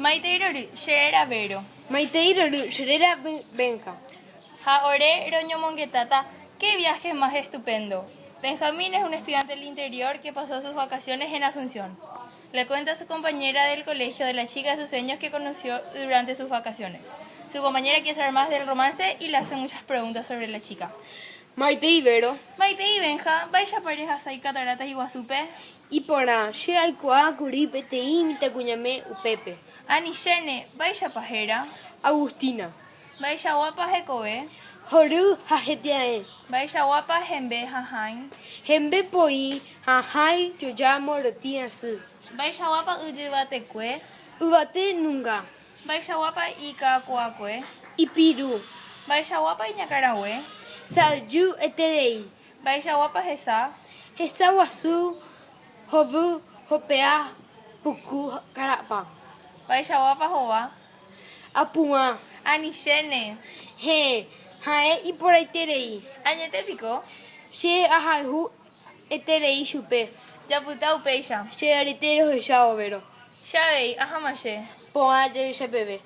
Maitei rory, che réra Vero. Maitei rory, che réra Benja. Ha ore roñomongetáta Qué viaje más estupendo! Benjamín es un estudiante del interior que pasó sus vacaciones en Asunción. Le cuenta a su compañera del colegio de la chica de sus sueños que conoció durante sus vacaciones. Su compañera quiere saber más del romance y le hace muchas preguntas sobre la chica. Maitei Vero. Maitei Benja, mba'éichapa rehasa Cataratas Iguazúpe? Iporã, che aikuaákuri peteĩ mitãkuñame upépe. Anichéne, mba'éichapa héra? Agustina. Mba'eichaguápa hekove? Hory ha hetia'e. Mba'eichaguápa hembe ha hãi? Hembe po'i ha hãi joja morotĩ asy. Mba'eichaguápa yjyvatekue? Yvate nunga. Mba'eichaguápa ikakuakue? Ipiru. Mba'eichaguápa iñakãrague? Sa'yju eterei. Mba'eichaguápa hesa? Hesa guasu hovy hopea puku karapã. Mba'eichaguápa hova? Apu'ã. Anichéne. Héẽ, ha'e iporãiterei. Añete piko? Che ahayhu eterei chupe. Japyta upéicha. Che arete rohecha overo. Che avei, aháma che. Porã jehecha peve.